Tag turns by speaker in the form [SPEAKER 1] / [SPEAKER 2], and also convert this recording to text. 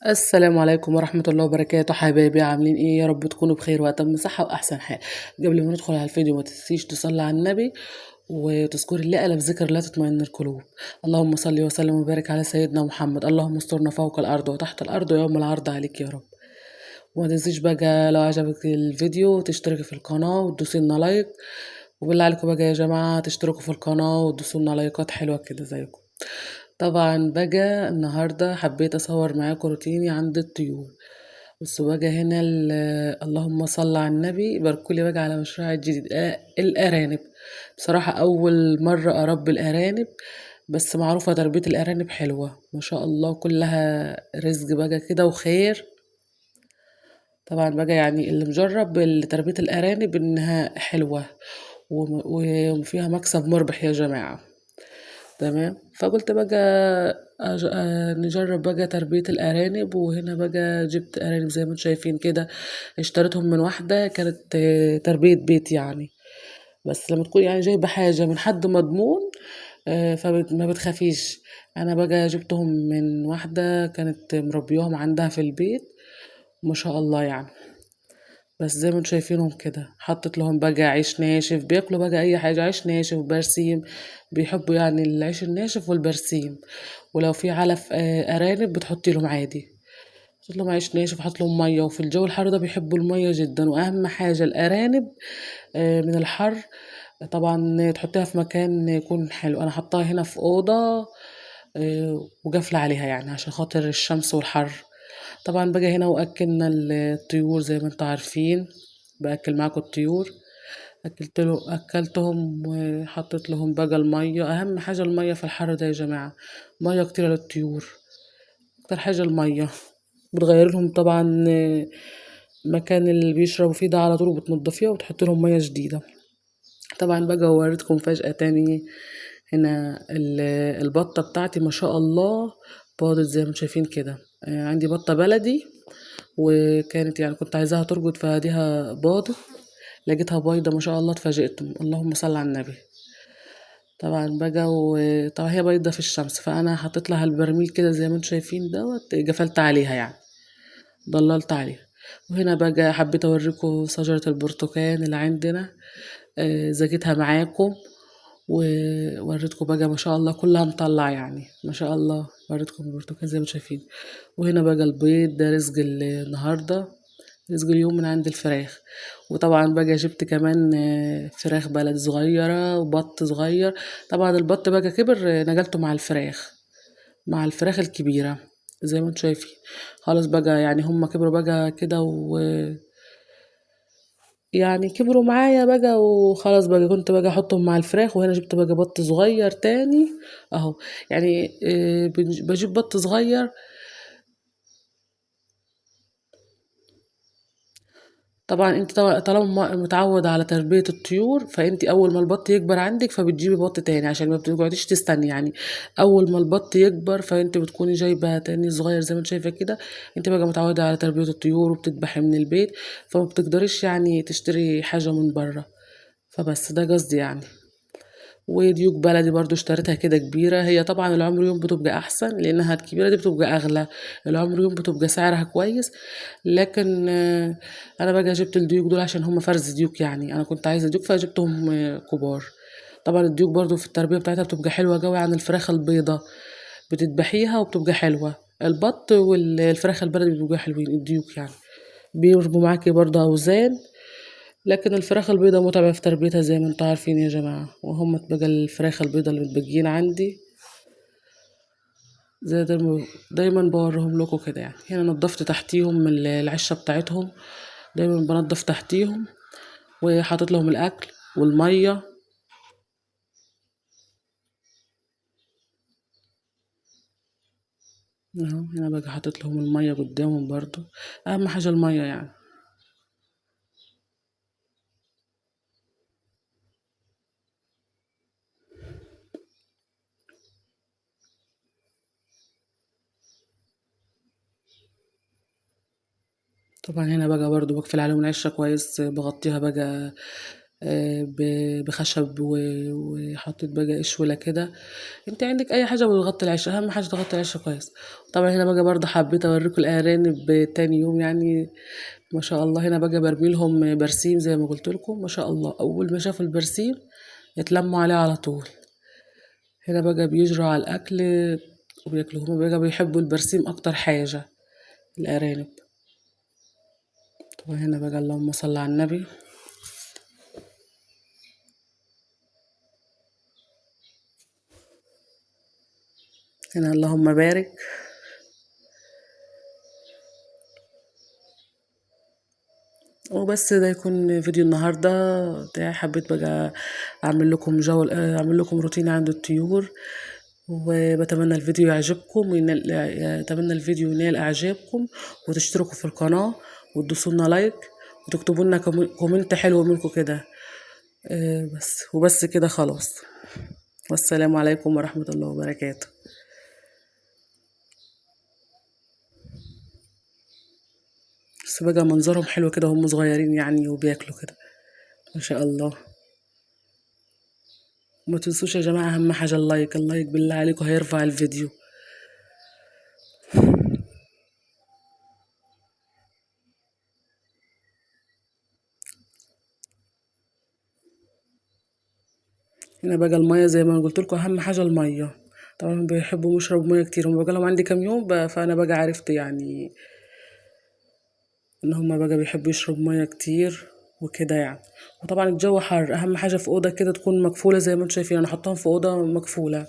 [SPEAKER 1] السلام عليكم ورحمة الله وبركاته. حبايبي عاملين ايه؟ يا رب تكونوا بخير واتم صحة واحسن حال. قبل ما ندخل على الفيديو ما تنسيش تصلي على النبي وتذكري الله، ألا بذكر لا تطمئن القلوب. اللهم صل وسلم وبارك على سيدنا محمد. اللهم استرنا فوق الارض وتحت الارض ويوم العرض عليك يا رب. وما تنسيش بقى لو عجبك الفيديو تشتركي في القناة وتدوسي لنا like، وبالله عليكم بقى يا جماعة تشتركوا في القناة وتدوسوا لنا لايكات حلوة كده زيكم. طبعا بقى النهاردة حبيت اصور معاكم روتيني عند الطيور. بصوا بقى هنا اللهم صل على النبي، باركولي بقى على مشروع الجديد، الارانب. بصراحة اول مرة اربي الارانب، بس معروفة تربية الارانب حلوة ما شاء الله، كلها رزق بقى كده وخير. طبعا بقى اللي مجرب تربية الارانب انها حلوة وفيها مكسب مربح يا جماعة، تمام. فقلت بقى نجرب بقى تربية الأرانب. وهنا بقى جبت أرانب زي ما انتم شايفين كده، اشتريتهم من واحدة كانت تربية بيت يعني، بس لما تكون جايبة حاجة من حد مضمون، فما بتخافيش. أنا بقى جبتهم من واحدة كانت مربياهم عندها في البيت ما شاء الله بس زي ما انتم شايفينهم كده، حطيت لهم بقى عيش ناشف، بياكلوا بقى اي حاجه، عيش ناشف برسيم، بيحبوا العيش الناشف والبرسيم. ولو في علف، ارانب بتحطي لهم عادي، حطيت لهم عيش ناشف وحط لهم ميه. وفي الجو الحر ده بيحبوا الميه جدا. واهم حاجه الارانب، من الحر طبعا تحطيها في مكان يكون حلو. انا حطاها هنا في اوضه، وقافله عليها عشان خاطر الشمس والحر. طبعا بقى هنا واكلنا الطيور زي ما انتم عارفين، باكل معاكم الطيور، اكلتهم وحطيت لهم بقى الميه. اهم حاجه الميه في الحر ده يا جماعه، ميه كتيره للطيور، اكتر حاجه الميه. بتغير لهم طبعا مكان اللي بيشربوا فيه ده على طول، وبتنضفيها وتحط لهم ميه جديده. طبعا بقى وريتكم فجأة تاني هنا البطه بتاعتي ما شاء الله باضت زي ما انتم شايفين كده. عندي بطه بلدي، وكانت كنت عايزاها ترقد فاديها باضت، لقيتها بايضه ما شاء الله، اتفاجئت، اللهم صل على النبي. طبعا بقى طبعا هي بايضه في الشمس، فانا حطيت لها البرميل كده زي ما انتم شايفين دوت، قفلت عليها ضللت عليها. وهنا بقى حبيت اوريكم شجره البرتقال اللي عندنا، زكيتها معاكم ووريتكم بقى ما شاء الله كلها مطلعه ما شاء الله، وريتكم البرتقال زي ما انتم شايفين. وهنا بقى البيض ده رزق النهارده، رزق اليوم من عند الفراخ. وطبعا بقى جبت كمان، فراخ بلد صغيره وبط صغير. طبعا البط بقى كبر، نقلته مع الفراخ الكبيره زي ما انتم شايفين. خلاص بقى هم كبروا بقى كده و كبروا معايا بقى، وخلاص بقى كنت بقى احطهم مع الفراخ. وهنا جبت بقى بط صغير تاني اهو، بجيب بط صغير. طبعا انت طالما متعود على تربية الطيور، فانت اول ما البط يكبر عندك فبتجيبي بط تاني عشان ما بتقعديش تستني. اول ما البط يكبر فانت بتكوني جايبه تاني صغير زي ما انت شايفه كده. انت بقى متعوده على تربية الطيور وبتذبحي من البيت، فما بتقدريش تشتري حاجه من بره، فبس ده قصدي. وديوك بلدي برضو اشتريتها كده كبيرة، هي طبعا العمر يوم بتبقى احسن لانها الكبيرة دي بتبقى اغلى، العمر يوم بتبقى سعرها كويس. لكن، انا بقى جبت الديوك دول عشان هم فرز ديوك، انا كنت عايزة ديوك فجبتهم، كبار. طبعا الديوك برضو في التربية بتاعتها بتبقى حلوة قوي عن الفراخ البيضة، بتذبحيها وبتبقى حلوة. البط والفراخ البلدي بيبقوا حلوين، الديوك بيربوا معاكي برضو اوزان، لكن الفراخ البيضة متعبة في تربيتها زي ما انتوا عارفين يا جماعة. وهم بقى الفراخ البيضة اللي متبقيين عندي زي دايما بوريهم لكم كده. هنا نظفت تحتيهم العشة بتاعتهم، دايما بنظف تحتيهم، وحاطط لهم الاكل والمية. اهو هنا بقى حاطط لهم المية قدامهم برضو، اهم حاجة المية. طبعا هنا بقى برضو بقفل عليهم العشة كويس، بغطيها بقى بخشب وحطيت بقى اشولة كده. انت عندك اي حاجة بتغطي العش، اهم حاجة تغطي العش كويس. طبعا هنا بقى برضه حبيت اوريكم الارانب تاني يوم، يعني ما شاء الله هنا بقى برمي لهم برسيم زي ما قلت لكم، ما شاء الله اول ما شافوا البرسيم اتلموا عليه على طول. هنا بقى بيجروا على الاكل وبياكلوا، هما بقى بيحبوا البرسيم اكتر حاجة الارانب. طبعا هنا بقى اللهم صل على النبي. هنا اللهم بارك. وبس ده يكون فيديو النهارده بتاعي. حبيت بقى اعمل لكم جول، اعمل لكم روتين عند الطيور، وبتمنى الفيديو يعجبكم، اتمنى الفيديو ينال اعجابكم، وتشتركوا في القناة وتدوسوا لنا like وتكتبوا لنا comment حلو منكم كده. وبس كده خلاص. والسلام عليكم ورحمة الله وبركاته. بس بقى منظرهم حلو كده وهم صغيرين يعني وبياكلوا كده ما شاء الله. وما تنسوش يا جماعة أهم حاجة ال like، ال like بالله عليكم هيرفع الفيديو. هنا بقى المية زي ما قلت لكم أهم حاجة المية، طبعا بيحبوا يشربوا مية كتير، هم بقى لهم عندي كام يوم فأنا بقى عرفت يعني إن هم بقى بيحبوا يشربوا مية كتير وكده يعني. وطبعا الجو حر، أهم حاجة في أوضة كده تكون مقفولة زي ما انتم شايفين، أنا حطاهم في أوضة مقفولة.